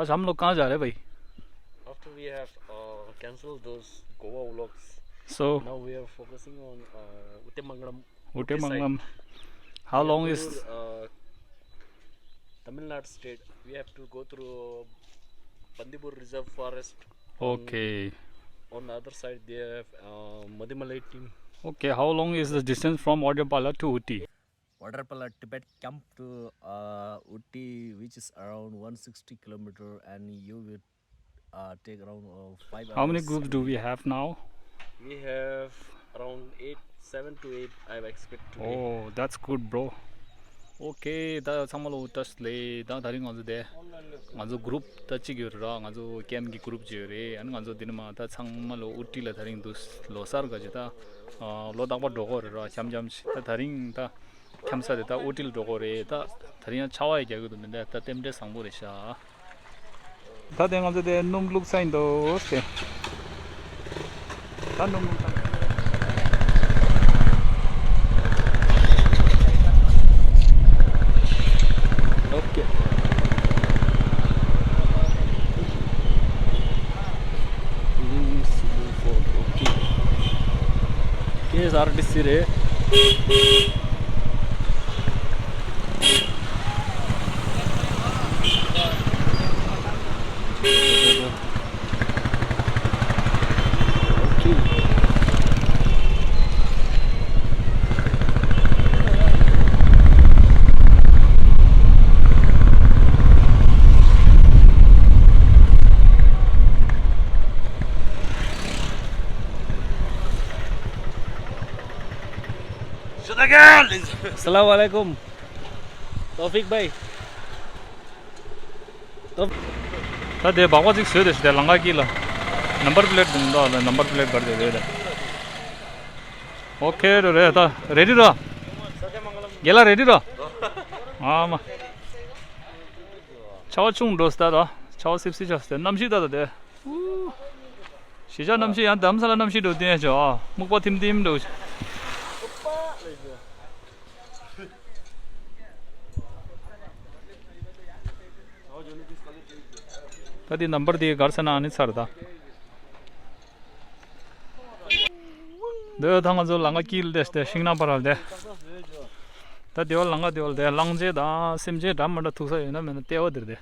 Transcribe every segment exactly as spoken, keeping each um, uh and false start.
हम लोग कहाँ जा रहे हैं भाई? After we have uh, cancelled those Goa vlogs, so now we are focusing on uh, Uttamangalam. Uttamangalam. How long is uh, Tamil Nadu state? We have to go through Bandipur Reserve Forest. Okay. On the other side, they have uh, Madimalai team. Okay, how long is the distance from Ottapalli to Ooty? Waterpala Tibet camp to uh, Ooty, which is around one sixty kilometer, and you will uh, take around uh, five hours. How many groups do we have now? We have around eight, seven to eight, I expect today. Oh, that's good, bro. Okay, ད་ཚང་མ་ལོ་བཀྲ་ཤིས་བདེ་ལེགས། ད་དེ་རིང་ང་ཚོ་དེ་ང་ཚོ་group ད་གཅིག་ཡོད་རེད་ར། ང་ཚོ་camp གི་group གཅིག་ཡོད་རེད། ཨ་ནི་ང་ཚོ་འདི་ནས་མར་ད་ཚང་མ་ལོ་ཨུ་ཏི་ལ་དེ་རིང་འདུག་ལོ་གསར་ག་ཅིག་ད་ལོ་རྟག་པར་འགྲོ་གི་རེད་ར། འཆམ་འཆམ་ཞིག་ད་དེ་རིང་ད་འཁྱམ་ས་དེ་ད་ཨུ་ཏི་ལ་འགྲོ་གི་རེད། ད་དེ་རིང་ཡང་ཆར་པ་ཡང་རྒྱག་གི་འདུག་མི་འདུག་ད་རྟེན་འབྲེལ་བཟང་པོ་རེད་ཤག་ད་དེ་ང་ཚོ་དེ་སྣུམ་བླུགས་ས་ཡིན་འདུག་སྟེ། ད་སྣུམ་བླུགས་ས་ཡིན། Okay. Okay. K S R T C རེད། السلام عليكم توفيق بھائی۔ ད་དེ་སྦག་སྦག་ཅིག་བཟོས་ཏེ་ཞིག་དེ་ལམ་ཁ་དཀྱིལ་ལ། ནམ་བར་པི་ལེ་ཊི་འདུག་ད་ལ་ནམ་བར་པི་ལེ་ཊི་སྒར་དེ་རེད་ད། ཨོ་ཁེ་རེད་རེད་ད། རེ་ཌི་ར། རྒན་ལགས་རེ་ཌི་ར། ཨ་མ། ཆར་པ་ཆུང་འགྲོ་སྟེ་ད། ཆར་པ་སིབ་སིབ་ཆགས་སྟེ་གནམ་གཤིས་ད་ད་དེ། ཨུ། གཞིས་ཆགས་གནམ་གཤིས་ཡང་རྡ་རམ་ས་ལ་གནམ་གཤིས་འགྲོ་བསྟན་ཆོག་ཨ། སྨུག་པ་ཐིམ་ཐིམ་འགྲོ། ད་དེ་ནམ་བར་དེ་སྒར་ས་ན་ཨ་ནི་ཚར་ད། འདི་ད་ང་ཚོ་ལམ་ཁ་དཀྱིལ་དེ་དེ་ཤིང་ནགས་བར་ལ་དེ། ད་དེ་བ་ལམ་ཁ་དེ་བ་ལ་དེ་གླང་ཆེན་དང་སེམས་ཅན་འདྲ་མི་འདྲ་ཐུག་ས་ཡོད་ན་མེད་ན་ལྟེ་བ་དེར་དེ།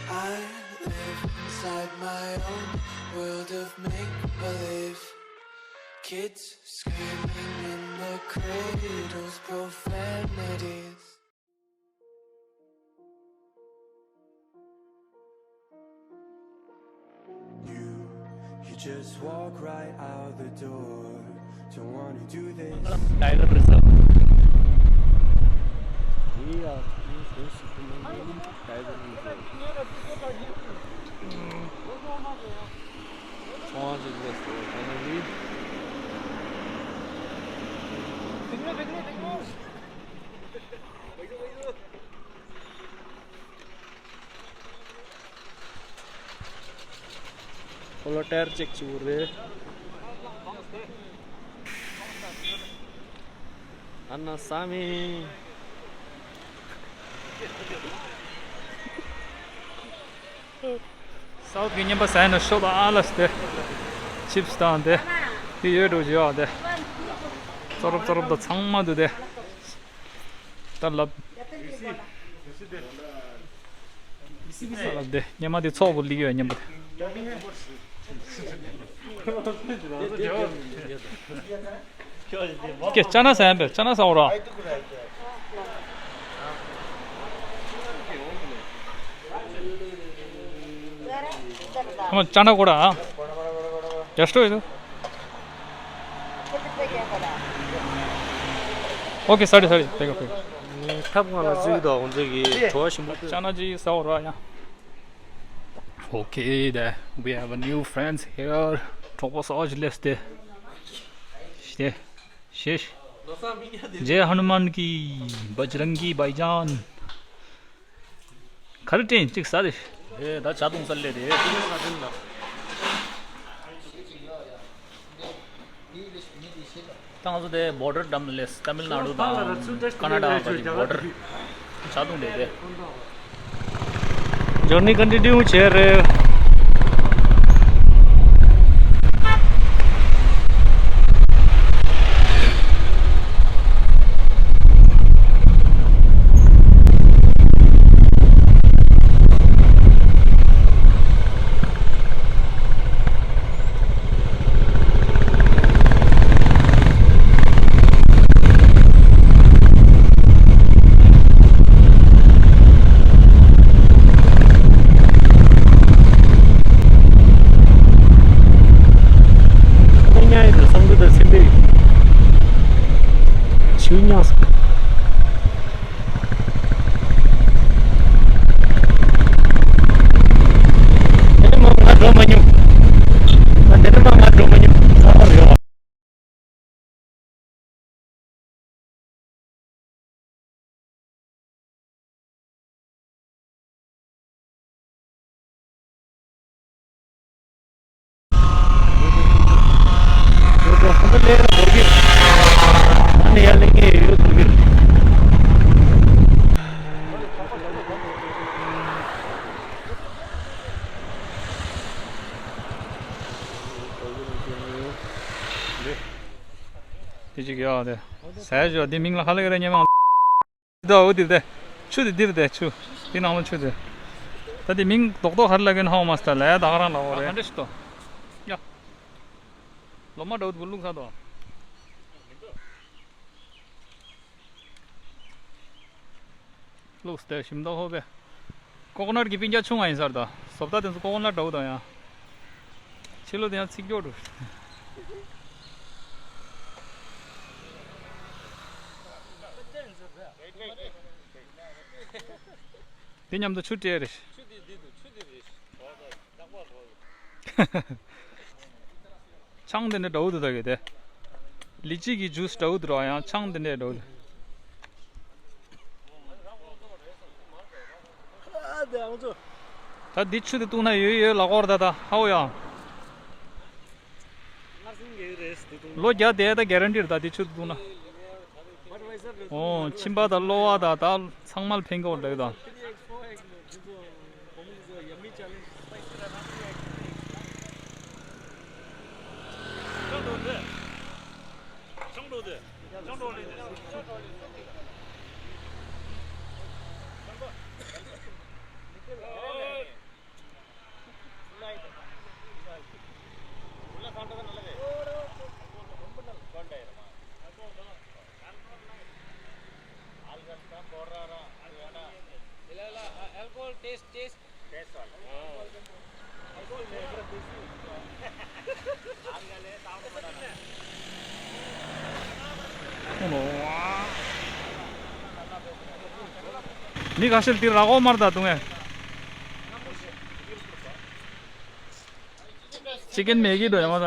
I live inside my own world of make believe. Kids screaming in the cradles, profanities. You, you just walk right out the door. Don't wanna do this. Tiger Reserve. We are in Swiss Tiger Reserve. ཚོང་ཅིག་ལས་སོ་ཁ་ནས་ལི། ཁོ་ལ་ཊ་ཡར་ཅེག་བྱེད་དགོས་རེད། ཨ་ན་ས་མི། སའུ་ཐི་གི་བརྙན་པ་ཟ་ཡ་ན་ཤོག་དང་ཨ་ལ་སི་དེ། ཆིབ་སི་དང་དེ། དེ་ཡོད་འགྲོ་བྱེད་ཨ་དེ། ཙོ་རོབ་ཙོ་རོབ་དང་ཚང་མ་འདུག་དེ། ད་ལབ། ད་ལབ་དེ་སྙེ་མ་དེ་ཚོགས་པོ་ལིག་ཡོད་སྙེ་མ་དེ། ཀྱེ་ཅ་ན་ཟ་ཡ་པས་ཅ་ན་ཟ་འོ་ར། ཁ་མ་ཅ་ན་གོ་ར་ཨ། རྒྱ་སྟོད་ཡོད། ཨོ་ཁེ་སོ་རི་སོ་རི། ཕེ་ག་ཕེ་ག། ངས་ཐབ་ཁང་ལ་བཙུགས་དང་ཁོང་ཚོ་གིས་བྲོ་བ་ཞིམ་པོ་བཏོན། ཅ་ན་ཅིག་ཟ་འོ་ར་ཡ། Okay, there we have a new friends here. གྲོགས་པོ་སོགས་ལས་ཏེ། དེ། ཤེས། རྗེ་ཧ་ནུ་མན་གྱི་བཛྲང་གི་བྷའི་ཇཱན། ག་རེ་དྲན་གཅིག་ཟ་རེ། ཨེ་ད་ཇ་འཐུང་ས་སླེབས་རེད། ད་ང་ཚོ་དེ་བོར་ཌར་འགྲམ་སླེབས། ཏ་མིལ་ནཱ་ཌུ་དང་ཀ་ན་ཌ་བར་གྱི་བོར་ཌར། ཇ་འཐུང་བསྡད་དེ། ཇོར་ནི་ཀོན་ཊི་ནིའུ་བྱས་རེད། དེ་གཅིག་ཡོད་དེ། ཟས་ཞོ་དེ་མིང་ལ་ཧ་ལས་རེ་ཉེ་མ། འདི་འོ་དེ་དེ། ཆུ་དེ་འདིར་དེ་ཆུ། དེ་ནང་ལ་ཆུ་དེ། ད་དེ་མིང་རྡོག་རྡོག་ཧར་ལ་གན་ཧའོ་མ་སྟ་ལ་ད་ག་རང་ལ་འོ་རེད། ཧ་འདྲ་ཞིག་ཏོ། ཡ། ལོ་མ་འདྲ་བོ་དེ་བླུག་ས་དོ། ལུགས་དེ་ཞིམ་མདོག་ཧོ་པས། ཀོ་ཀོ་ནཊ་གི་སྤུན་ཀྱག་ཆུང་བ་ཡིན་ས་རེད་ད། བཟོ་ལྟ་དེ་ཚོ་ཀོ་ཀོ་ནཊ་འདྲ་བོ་དང་ཡང་། ཕྱི་ལོ་དེ་ཡང་ཚིག་སྐྱོ་འགྲོ། དེ་མཉམ་དུ་ཆུ་སྤྲད་རེད། ཆང་དེ་འདྲ་འདྲ་བོ་འདུག་ད་གི་དེ། ལི་ཅི་གི་ཇུས་འདྲ་བོ་འདུག་ར། ཡང་ཆང་དེ་འདྲ་འདྲ་བོ་འདུག་ད་འདི་ཆུ་དེ་བཏུང་ན་ཡོད་ཡོད་ལ་གོར་ད་ད་ཧའོ་ཡ། ལོ་བརྒྱ་དེ་ད་གེ་རན་ཊི་རེད་ད་འདི་ཆུ་དེ་བཏུང་ན། ཨོ་མཆིན་པ་དང་གློ་བ་དང་ད་ཚང་མ་ལ་ཕན་གི་འོ་འདྲ་གི་ད། མི་ཁ་ཤས་དེ་ར་གོ་མར་ད་དུང་ངས། ཅི་ཀན་མེ་གི་འགྲོ་ཡ་མ་ད།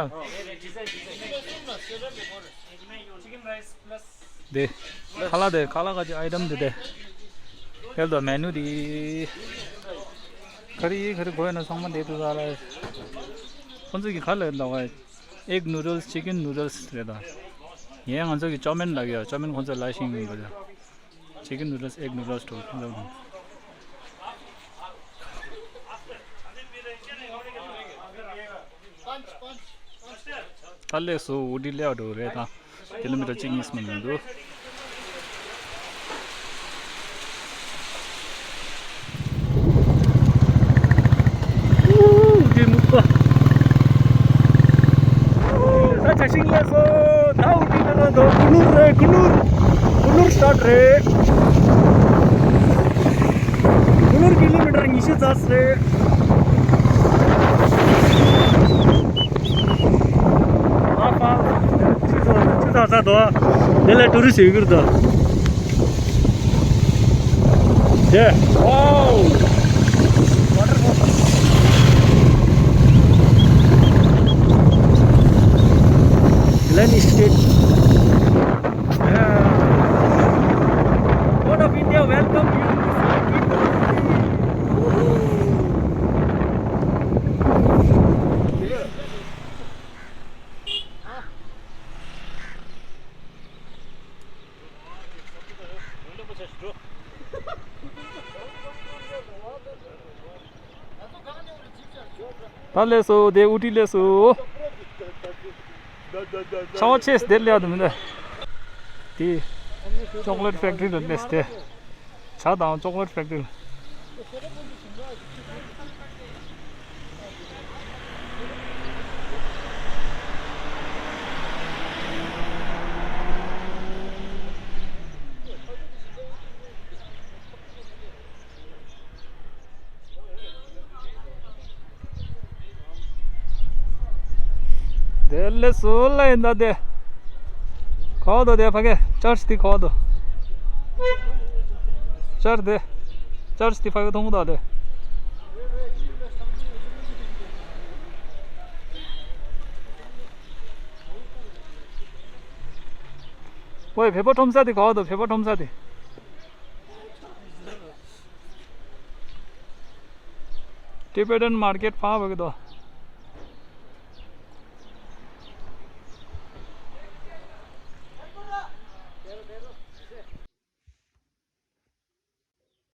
དེ། ཁ་ལག་དེ་ཁ་ལག་ག་ཅི་ཨའི་ཊམ་དེ་དེ། ཧེལ་དོ་མེ་ནུ་དེ། ཁ་རི་ཁ་རི་གོ་ཡ་ན་ཚང་མ་དེ་དུ་ད་ལ། ཁོང་ཚོ་གི་ཁ་ལག་ལ་བ། ཨེག་ནུ་ཌལ་སི་ཅི་ཀན་ནུ་ཌལ་སི་རེད་ད། ངས་ང་ཚོ་གི་ཅོ་མེན་ལ་གི་ཡ་ཅོ་མེན་ཁོང་ཚོ་ལ་ཤིང་ཡིན་པ་ད། ཅི་ཀན་ནུ་ཌལ་སི་ཨེག་ནུ་ཌལ་སི་འགྲོ་ཁོང་ཚོ་གི། ད་ལས་སུ་ཨུ་ཌི་ལེའོ་འགྲོ་རེད་ད། ཀི་ལོ་མི་ཊར་གཅིག་གཉིས་སུ་མ་མི་འདུག་ཨུ་ཌི་མུག་པ། ད་ཆ་ཤིང་ལས་སོ་ད་ཨུ་ཌི་ལ་ར་དོ་ཀུ་ནུར་རེད། ཀུ་ནུར་ཀུ་ནུར་སི་ཊར་ཊི་རེད། ཀུ་ནུར་ཀི་ལོ་མི་ཊར་ཉི་ཤུ་རྩ་རེད། ཨ་ཕ། ཆུ་ཚ་ཚ་དོ། དེ་ལས་ཊུ་རི་སི་ཡོད་ཀྱི་རེད་དོ། དེ། ཝའོ། ཝ་ཊར་ཕོལ། Then state. Yeah. God of India welcome you. ད་སླེབས་སོང་། དེ་ཨུ་ཊི་སླེབས་སོང་། ཆར་པ་ཆེ་སེ་དེར་སླེབས་ཡག་འདུག་མི་འདུག་དེ་ཅོག་ལེཊ་ཕེག་ཊི་རི་ལ་སླེབས་སོང་། དེ་ཇ་དང་ཅོག་ལེཊ་ཕེག་ཊི་རི། དེ་ལས་སུ་ལ་ཡིན་ད་དེ། གོ་དོ་དེ་ཕ་གི་ཅར་ཆི་དེ་གོ་དོ། ཅར་དེ། ཅར་ཆི་དེ་ཕ་གི་མཐོང་དོ་དེ། ཝེ་བོད་པ་ཁྲོམ་ས་དེ་གོ་དོ། བོད་པ་ཁྲོམ་ས་དེ། Tibetan market ཕ་བ་གི་དོ།